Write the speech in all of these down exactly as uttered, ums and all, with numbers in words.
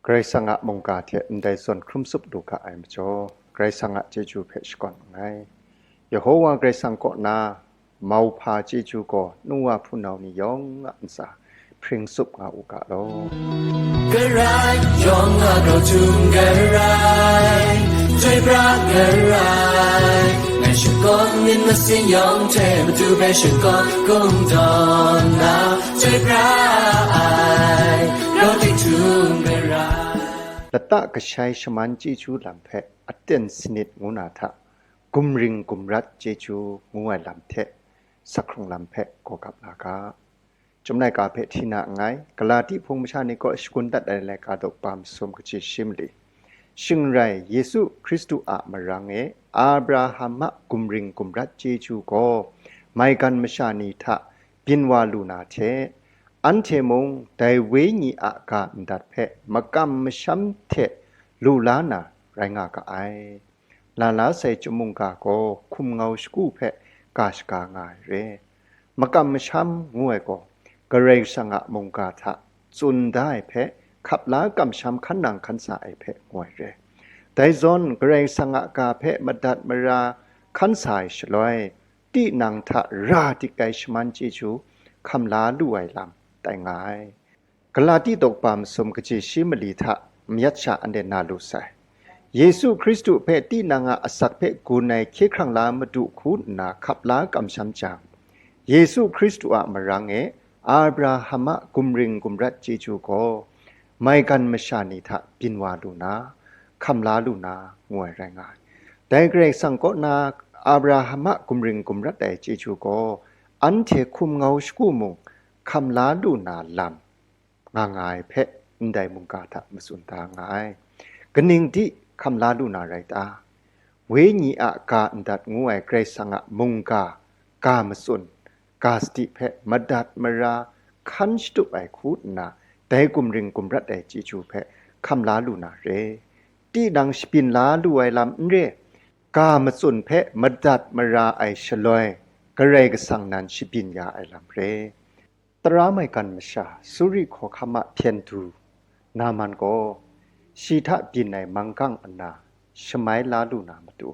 Karai Kasang a mungga hte ndai zawn hkrum tsup lu ga ai majaw, Karai Kasang a chyeju hpe shakawn nngai. Yehowa Karai Kasang kaw na mauhpa chyeju gaw nu wa hpunau ni yawng a ntsa hpring tsup nga u ga law. Karai yawng a grau htum garai, chyoi pra garai, ngai shakawn myit masin yawng hte matu hpe shakawn kungdawn na, chyoi pra ai, grau tik htum garai. Lata kashai shaman chyeju lam hpe aten sanit ngu na hta, gumring gumrat chyeju ngu ai lam hte, sak hkrung lam hpe gaw gap la ga. Chyum laika hpe hti na nngai, Galati hpung masha ni kaw shagun dat ai laika daw kaba masum kaji shi mali. Shing rai, Yesu Hkristu a marang e Abraham a gumring gumrat chyeju gaw maigan masha ni hta byin wa lu na hte, anhte mung dai Wenyi a ga ndat hpe makam masham hte lu la na rai nga ga ai. Lala sai chyum mungga gaw hkum ngau shagu hpe ga shaga nga ai re. Makam masham ngu ai gaw, Karai Kasang a mungga hta tsun da ai hpe, hkap la kamsham hkan nang hkan sa ai hpe ngu ai re. Dai zawn, Karai Kasang a ga hpe madat mara hkan sa ai shaloi, tinang hta ra dik ai shaman chyeju hkam la lu ai lam tai nga ai. Galati daw kaba masum kaji shi mali hta mayat sha anhte na lu sai. Yesu Hkristu hpe tinang a asak hpe gun ai hkye hkrang la Madu hku nna hkap la kamsham jang, Yesu Hkristu a marang e Abraham a gumring gumrat chyeju gaw maigan masha ni hta byin wa lu na, hkam la lu na, ngu ai rai nga ai. Dai Karai Kasang kaw na Abraham a gumring gumrat ai chyeju gaw anhte hkum ngau shagu mung hkam la lu na lam nga nga ai hpe ndai mungga hta matsun da nga ai. Kaning di hkam la lu na rai ta? Wenyi a ga ndat ngu ai Karai Kasang a mungga, ga matsun, ga sadi hpe madat mara hkan shatup ai hku nna, dai gumring gumrat ai chyeju hpe hkam la lu na re. Tinang shabyin la lu ai lam n re, ga matsun hpe madat mara ai shaloi, Karai Kasang nan shabyin ya ai lam re. Tara maigan masha Suri hkawhkam a hpyen du Naman gaw shi hta byin ai manggang nna shamai la lu na matu,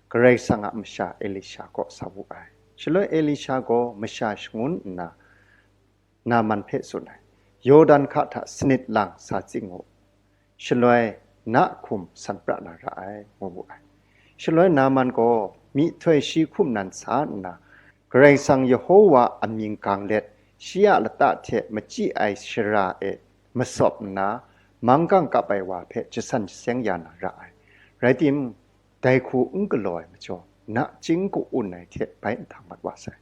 Karai Kasang a masha Elisha kaw sa wu ai. Shaloi Elisha gaw masha shangun nna Naman hpe tsun ai, Yawdan hka hta sanit lang sa tsing u, shaloi na hkum san pra na ra ai, ngu wu ai. Shaloi Naman gaw myihtoi shi hkum nan sa nna, Karai Kasang Yehowa amying gang let, shi a lata hte machyi ai shara e masawp nna, manggang kap ai wa hpe jasan jaseng ya na ra ai. Rai tim, dai hku n galaw ai majaw, nachying ka-un ai hte bai nhtang mat wa sai.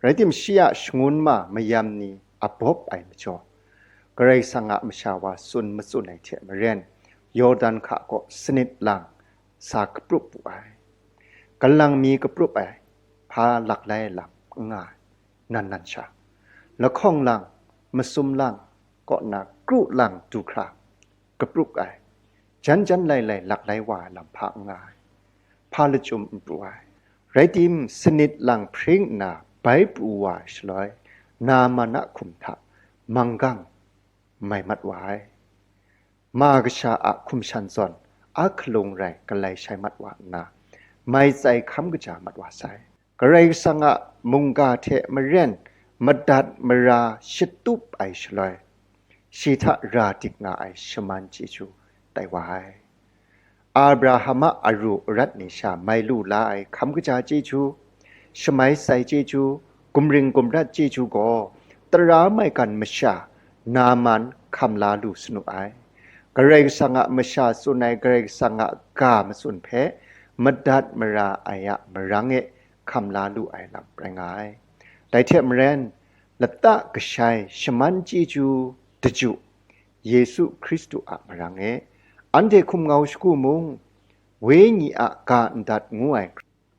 Rai tim, shi a shangun ma mayam ni abawp ai majaw, Karai Kasang a masha wa tsun matsun ai hte maren, Yawdan hka kaw sanit lang sa kaprup wu ai. Galang mi kaprup ai hpa laklai lam n nga ai, nan nan sha, lahkawng lang, masum lang, kaw nna kru lang du hkra kaprup ai, jan jan lai lai laklai wa ai lam hpa n nga ai, hpa lachyum n pru ai. Rai tim, sanit lang hpring nna bai pru wa ai shaloi, Naman a hkum hta manggang mai mat wa ai. Ma kasha a hkum shan zawn a hkalung rai galai shai mat wa nna, mai tsai hkam kaja mat wa sai. Karai Kasang a mungga hte maren madat mara shatup ai shaloi, shi hta ra dik nga ai shaman chyeju tai wa ai. Abraham a aru arat ni sha mai lu la ai hkam kaja chyeju, shamai sai chyeju, gumring gumrat chyeju gaw tara maigan masha Naman hkam la lu sanu ai. Karai Kasang a masha tsun ai Karai Kasang a ga matsun hpe madat mara ai a marang e hkam la lu ai lam rai nga ai. Dai hte maren, lata kashai shaman chyeju daju Yesu Hkristu a marang e, anhte hkum ngau shagu mung, Wenyi a ga ndat ngu ai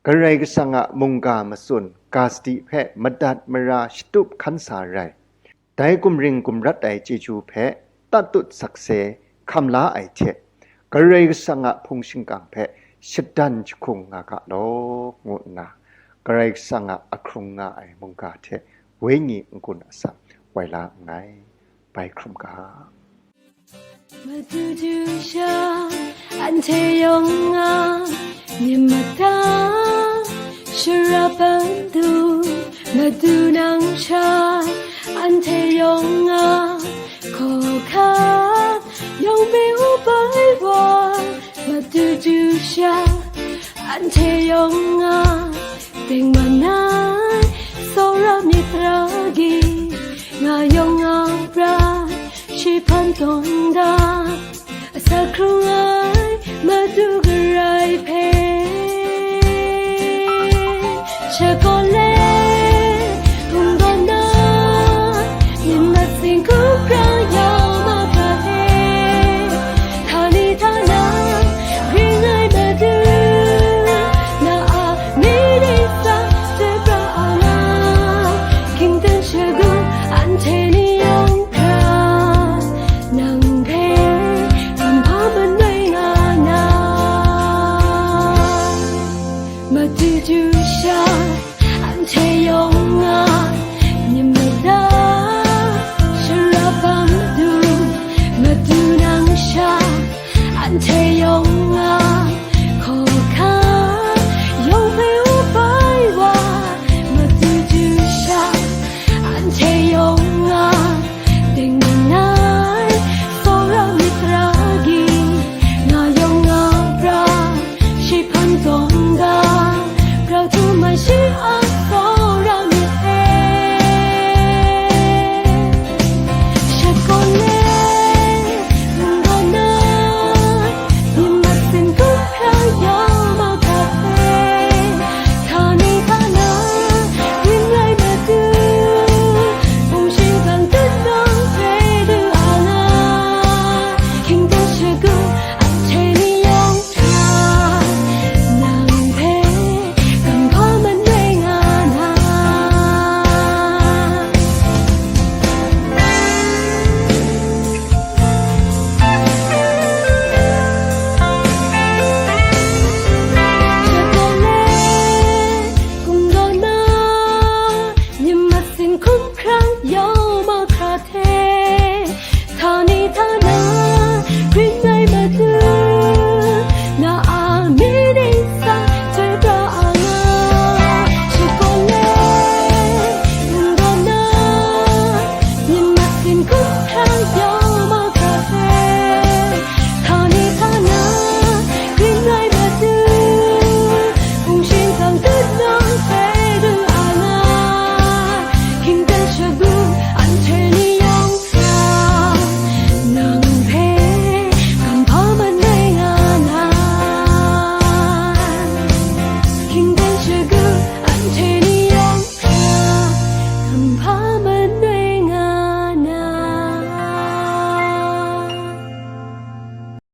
Karai Kasang a mungga matsun ga sadi hpe madat mara shatup hkan sa rai, dai gumring gumrat ai chyeju hpe tatut sakse hkam la ai hte, Karai Kasang a hpung shingkang hpe shadan jahkung nga ga law, ngu nna Karai Kasang a ahkrung nga ai mungga hte Wenyi n-gun asak wai la nngai. Bai hkrum ga. Madu du sha, anhte yawng nga, myit mada, sharap ban du, madu nang sha, anhte yawng nga, hkawhkam, yawng hpe u bai wa, madu du sha, anhte yawng nga, deng man ai, tsawra myit tara gi, nga yawng nga bra, shi hpan tawn da, asak hkrung ai, madu garai hpe. Shakawn le, hpung gawn na, myit mat sing hku grau yau ma ga e. Htani htana, ring ai madu, na a myit ding sa, jai pra a nga, hkying dan shagu, anhte ni yawng hkra, nang hpe, hkam hpa manoi nga na. Madu du sha, anhte yawng nga, myit mada, sharap ban du, madu nang sha, anhte